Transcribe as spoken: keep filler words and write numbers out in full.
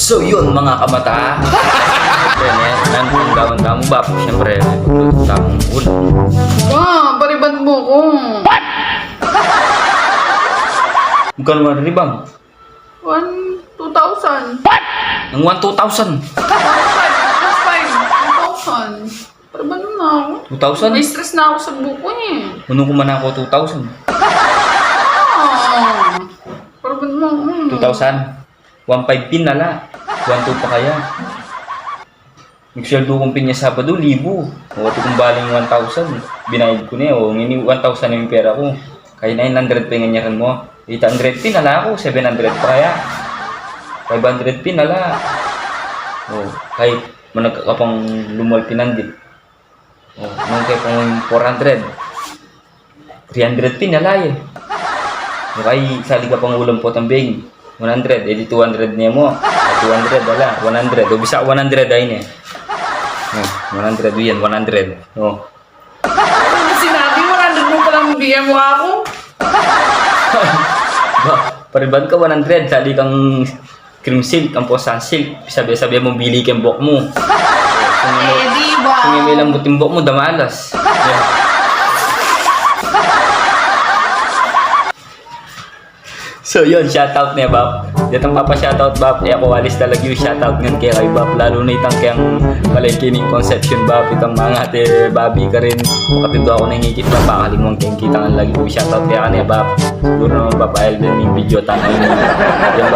So yun, mga kamata. Siyempre, ne, nanu pung gawan tamu, Bap? Siyempre, tamu un. Wa, pariban mu ku. Magkanu man riban? One, two thousand. Nanu one two thousand? Plus five, plus five, two thousand. Pariban mu na ku. Two thousand? Mai-stress na ku sa buku e. Nanu ku man aku two thousand? Ah, pariban mu ku. Two thousand? One five pin na la. One two pa kaya. Nagsueldu ku pin ya Sabadu, libu. O, ati kung baling one thousand. Binayad ku ne. O, ngeni one thousand na ing pera ku. Kaya nine hundred pa ing anyaran mu. Eight hundred pin na la ku. Seven hundred pa kaya. Five hundred pin na la. O, kaya managka pang lumwal pinandit. O, nung kaya pang four hundred. Three hundred pin na la e. Kaya sali ka pang ulam potang beng. One hundred, e di two hundred ne mu. Two hundred, ala. One hundred. O, bisa one hundred, ay ne. O, one hundred, yan, one hundred. O. Sinabi mo, one hundred mu palang bie mu aku. Ba, pariban ka one hundred, sali kang cream silk, ampo Sunsilk, sabi-sabi mu bili keng buhok mu. Kung e, di ba? Kung e, malambut ing buhok mu, damalas. So yun, shoutout ne, Bap. Detang papa-shoutout, Bap. E ku alis talaga yu shoutout ngan keka, Bap. Lalu na itang keng palengke ning Concepcion, Bap. Itang mangate Babi karin. Katutu ku ne ngikit, Bap. Akalingwan keng kita ngan lagi ku shoutout keka ne, Bap. Siguru naman, Bap, ayal din ing video tana ini. Yan, Bap.